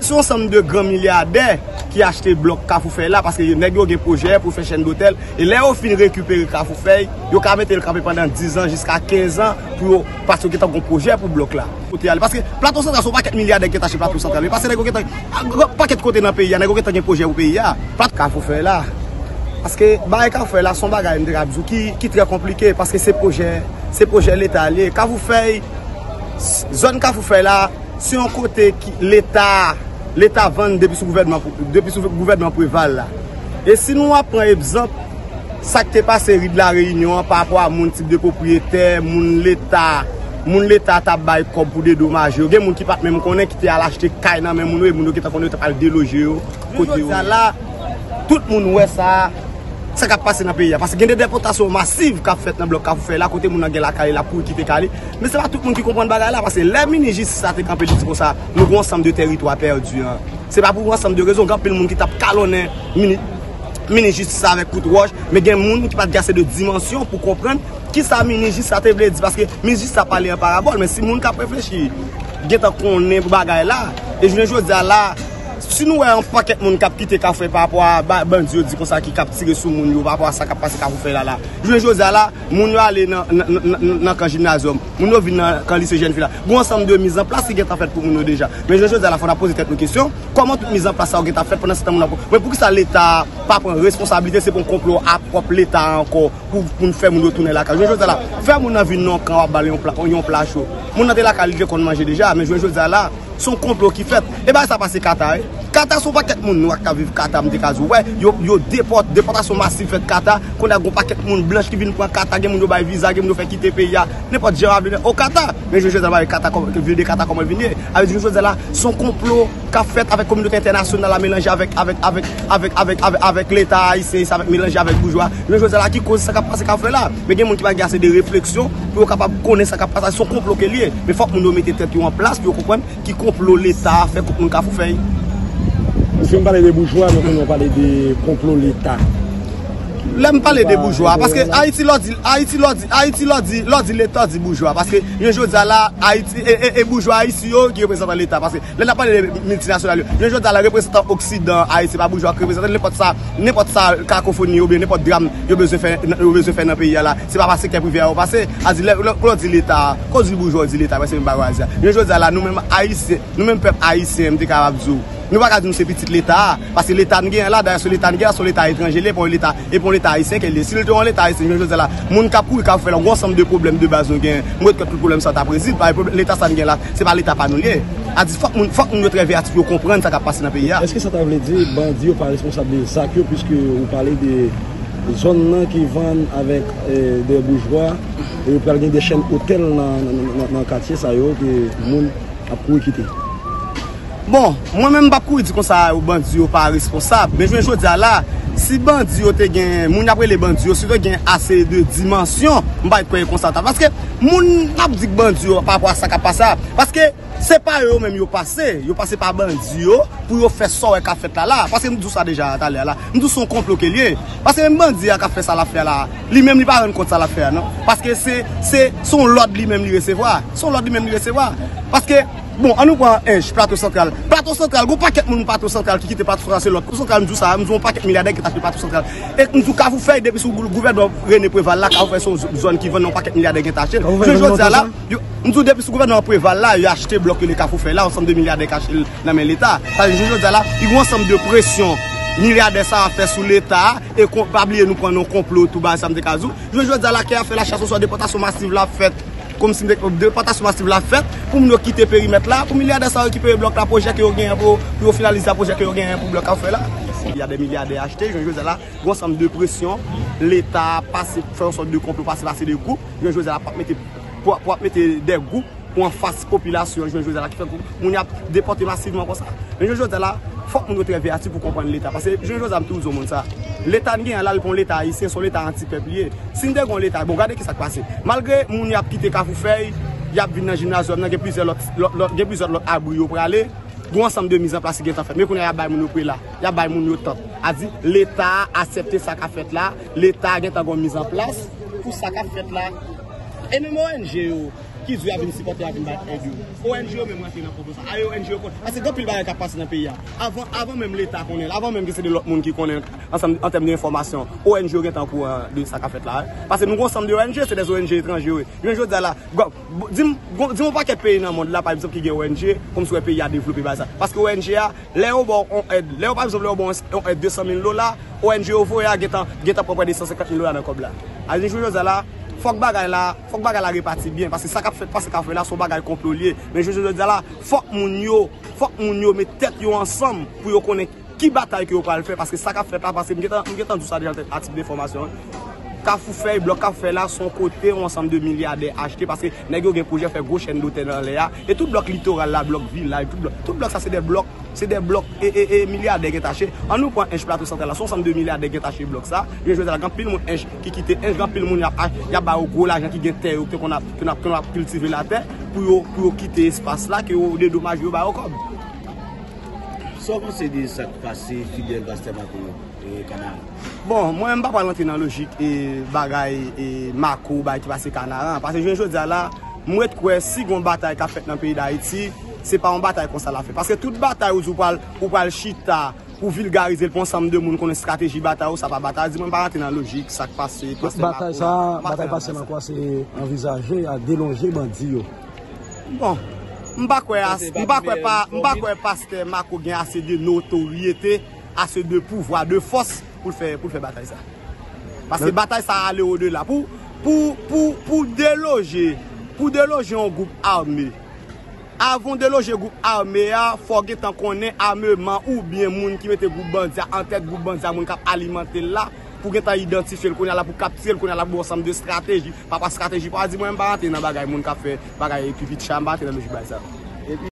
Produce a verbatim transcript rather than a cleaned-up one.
Se yon ansanm de gran milyadè ki achte blòk Kafou Fèy la, paske nèg yo gen pwojè pou fè chèn dotèl, e lè yo fin rekipere Kafou Fèy, yo ka mete l kanpe pandan diz an jiska kenz an pou yo, paske yo gentan gon pwojè pou blòk la. Kote ale, paske Plato Santral se yon pakèt milyadè ki gentan achte Plato Santral, e paske nèg yo gentan, pakèt kote nan peyi a, nèg yo gentan gen pwojè pou peyi a. Plato Kafou Fèy la, paske bagay Kafou Fèy la, se yon bagay m te ka di w ki, ki trè konplike, paske se pwojè, se pwojè Leta li ye. Kafou Fèy, zòn Kafou Fèy la, se yon kote ki Leta, Leta vann depi sou gouvènman, depi sou gouvènman Preval la. E si nou ap pran egzanp, sa k te pase ri de la Reyinyon an, pa rapò a moun, tip de pwopriyetè, moun Leta, moun Leta t ap bay kòb pou dedomaje yo. Gen moun ki pa t menm konnen, ki te al achte kay nan men moun yo, e moun yo gentan konnen yo t ap al deloje yo kote yo. Jodi a la, tout moun wè sa, sa k ap pase nan peyi a. Paske gen de depòtasyon masiv k ap fèt nan blòk Kafou Fèy la, kote moun nan gen lakay li, l ap kouri kite kay li. Men se pa tout moun ki konprann bagay la, paske lè minis jistis la te kanpe, li di konsa, nou gen yon ansanm de tèritwa pèdi an. Se pa pou yon ansanm de rezon, gen anpil moun ki t ap kalonnen mini-, minis jistis la avèk kout wòch, men gen moun ki pa t gen ase de dimansyon pou konprann kisa minis jistis la te vle di, paske minis jistis la pale an parabòl, men si moun k ap reflechi gentan konnen bagay la, e jounen jodi a la, si nou wè yon pakèt moun k ap kite Kafou Fèy pa rapò a ba-, bandi yo di konsa ki k ap tire sou moun yo pa rapò a sa k ap pase Kafou Fèy la la. Jounen jodi a la, moun yo ale nan, nan, nan, nan, nan kan jimnazyòm, moun yo vin nan kan lise jèn fi la. Gon ansanm de mizanplas ki gentan fèt pou moun yo deja. Men jounen jodi a la, fò n ap poze tèt nou kesyon, kòman tout mizanplas sa yo gentan fèt pandan se tan moun ap, men poukisa Leta pa pran responsablite, se pa yon konplo a pwòp Leta ankò pou, pou n fè moun yo tounen lakay yo. Jounen jodi a la, fè moun nan vin nan yon kan w ap ba l yon pla, yon pla cho. Moun nan te lakay li, li te konn manje deja, men jounen jodi a la, se yon konplo ki fèt. E bagay sa pase Kata, wi. Kata se yon pakèt moun nwa k ap viv Kata, m te ka di w, wè, yo, yo depòt, depòtasyon masiv fèt Kata, kounye a gon pakèt moun blanch ki vin pran Kata, gen moun yo bay viza, gen moun yo fè kite peyi a, nenpòt jan yo ap vin o Kata. Men jounen jodi a la, Kata, kòm, vil de Kata, kòman l vin ye? Avè di, jounen jodi a la, se yon konplo k ap fèt avèk kominote entènasyonal la, melanje avèk, avèk, avèk, avèk, avèk, avèk, avèk Leta ayisyen, sa avèk, melanje avèk boujwa. Jounen jodi a la, ki koz sa k ap pase Kafou Fèy la? Men gen moun ki pa gen ase de refleksyon pou yo kapab konnen sa k ap pase. Se yon konplo ke l ye. Men fòk moun yo mete tèt yo an plas pou yo konprann ki konplo Leta a fè kont moun Kafou Fèy. Ou fin pale de boujwa, nou konnen w pale de konplo Leta. Lè m pale de boujwa, paske Ayiti, lè w di, Ayiti, lè w di, Ayiti, lè w di, lè w di Leta, w di boujwa. Paske jounen jodi a la, Ayiti, e, e, e boujwa ayisyen yo ki reprezantan Leta. Paske lè n ap pale de miltinasyonal yo, jounen jodi a la, reprezantan Oksidan, Ayiti, se pa boujwa ki reprezante l, nenpòt sa, nenpòt sa, kakofoni oubyen nenpòt dram yo bezwen fè, yo bezwen fè nan peyi a la, se pa pa sektè prive a yo pase. A di, lè, lè, lè w di Leta, kòm w di boujwa, w di Leta, prèske menm bagay a. Jounen jodi a la, nou menm Ayisyen, nou menm pèp ayisyen, m te kapab di w, nou pa ka di nou se pitit Leta a, paske Leta n genyen la, dayè se Leta n genyen la, se yon Leta etranje li ye, pa yon Leta, e pa yon Leta ayisyen ke l ye. Si l te yon Leta ayisyen, jounen jodi a la, moun k ap kouri k ap fè la, yon ansanm de pwoblèm de baz nou genyen, m kwè tout pwoblèm sa yo t ap rezoud, paske pwoblèm, Leta sa n gen la, se pa Leta pa nou li ye. A di, fòk moun, fòk moun yo trè veyatif pou yo konprann sa k ap pase nan peyi a. Èske sa ta vle di bandi yo pa responsab de zak yo, piske ou pale de zòn nan ki vann avèk, eh, de boujwa, e yo pral gen de chèn otèl nan, nan, nan, nan katye sa yo ke moun ap kouri kite? Bon, mwen menm m p ap kouri di konsa yo bandi yo pa responsab, men jounen jodi a la, si bandi yo te gen, moun y ap rele bandi yo, si yo te gen ase de dimansyon, m pa kwè konsa ta. Paske moun ap di k bandi yo pa rapò a sa k ap pase a, paske se pa yo menm yo pase, yo pase pa bandi yo pou yo fè sa w wè k ap fèt la la. Paske m di w sa deja talè a la, m di w se yon konplo ke l ye. Paske menm bandi a k ap fè sa l ap fè a la, li menm li pa rann kont sa l ap fè a non. Paske se, se, se yon lòd li menm li resevwa. Se yon lòd li menm li resevwa. Paske, bon, ann nou pran Ench, Plato Santral. Plato Santral, gon pakèt moun Plato Santral ki kite Plato Santral, se lòd. Plato Santral, m di w sa, m di w yon pakèt milyadè ki t achte Plato Santral. E m di w Kafou Fèy, depi sou gou-, gouvènman René Préval la, Kafou Fèy se yon z-, zòn ki vann, yon pakèt milyadè gen t achte. Kafou Fèy vann konsa? Yo, m di w depi sou gouvènman Préval la, yo achte blòk rele Kafou Fèy la, yon ansanm de milyadè k achte l nan men Leta. Sa vle di, jounen jodi a la, li gon ansanm de presyon milyadè sa a fè sou Leta, e kon, pa bliye nou pran nan yon konplo tou, bagay sa m te ka di w. Jounen jodi a la, ke y ap fè la chasse aux sorciers, depòtasyon masiv la ap fèt, kòmsi m te, depòtasyon masiv la ap fèt, pou moun yo kite perimèt la, pou milyadè sa yo rekipere blòk la, pwojè ke yo genyen pou, pou yo finalize pwojè ke yo genyen pou blòk Kafou Fèy la. Milyadè, milyadè achte, jounen jodi a la, gon ansanm de presyon, Leta pase, fè yon sòt de konplo, pase, pase de gwoup, jounen jodi a la, p ap mete, pou, pou ap mete de gwoup pou anfas popilasyon, jounen jodi a la, ki fè moun y ap depòte masivman konsa. Men jounen jodi a la, fòk moun yo trè veyatif pou konprann Leta. Paske jounen jodi a, m toujou di w moun sa. Leta n genyen la, li pa yon Leta ayisyen, se yon Leta antipèp li ye. Si n te gen yon Leta, bon, gade kisa k pase. Malgre moun y ap kite Kafou Fèy, y ap vin nan jimnazyòm nan, gen plizyè lòt, lòt, lòt, gen plizyè lòt abri yo prale, gen yon ansanm de mizanplas ki gentan fèt. Men kounye a, y ap bay moun yo prela, y ap bay moun yo tant. A di, Leta a aksepte sa k ap fèt la, Leta a gentan gen yon mizanplas pou sa k ap fèt la. E menm O N G yo, ki di a vin sipòte a vin bay èd yo. O N G yo menm rantre nan konplo sa. Aye O N G yo konn. Paske gen anpil bagay k ap pase nan peyi a. Avan, avan menm Leta konnen l, avan menm ke se de lòt moun ki konnen l, ansanm, an tèm de enfòmasyon, O N G yo gentan okouran de sa k ap fèt la. Paske nou gen ansanm de O N G, se de O N G etranje, wi. Jounen jodi a la, bon, di m, bon, di m yon pakèt peyi nan mond la, pa egzanp, ki gen O N G, kòmsi w wè peyi a devlope bagay sa. Paske O N G a, lè yo ba w yon èd, lè yo, pa egzanp, lè yo ba w yon, yon èd de san mil dola, O N G yo voye a gentan, gentan pran prè de san senkant mil dola nan kòb la. A di jounen jodi a la, fòk bagay la, fòk bagay la repati byen, paske sa k ap fèt, paske k ap fèt la, se yon bagay konplo l ye. Men jounen jodi a la, fòk moun yo, fòk moun yo met tèt yo ansanm pou yo konnen ki batay ke yo pral fè, paske sa k ap fèt la, paske m gentan, m gentan di w sa deja, a tit de enfòmasyon. Kafou Fèy, blòk Kafou Fèy la, se yon kote yon ansanm de milyadè achte, paske nèg yo gen pwojè fè gwo chèn dotèl anlè a, e tout blòk litoral la, blòk vilaj, tout blòk, tout blòk sa se de blòk, se de blòk e, e, e milyadè gentan achte. Ann nou pran Ench Plato Santral la, se yon ansanm de milyadè gentan achte blòk sa. Jounen jodi a la, gen anpil moun Ench ki kite Ench, gen anpil moun y ap, y ap ba yo gwo lajan ki gen tè yo, ki konn ap, ki konn ap, ki konn ap kiltive latè pou yo, pou yo kite espas la, ke yo dedomaje yo ba yo kòb. Sa w panse de sa k pase fidèl pastè Marco yo, e, Kanaran? Bon, mwen, m pa pral rantre nan lojik e bagay e Marco, bagay ki pase Kanaran. Paske jounen jodi a la, m ret kwè si gon batay k ap fèt nan peyi Dayiti, se pa yon batay konsa l ap fèt. Paske tout batay ou di w pral, ou pral chita pou vilgarize l pou ansanm de moun konnen estrateji batay ou, sa pa batay. Di mwen, m pa rantre nan lojik sa k pase pastè Marco la. Batay sa, batay pastè Marco a se anvizaje a delonje bandi yo. Bon, m pa kwè, m pa kwè pa, m pa kwè pastè Marco gen ase de notoryete, ase de pouvwa, de fòs pou l fè, pou l fè batay sa. Paske batay sa ale odela. Pou, pou, pou, pou deloje, pou deloje yon gwoup ame, avan w deloje gwoup ame a, fò w gentan konnen ameman oubyen moun ki mete gwoup bandi a an tèt gwoup bandi a, moun k ap alimante l la, pou gentan idantifye l kounye a la, pou kaptire l kounye a la, pou ansanm de estrateji. Papa estrateji, pa di mwen, m pa rantre nan bagay moun k ap fè bagay epi pitcha, m pa rantre nan lojik bagay sa.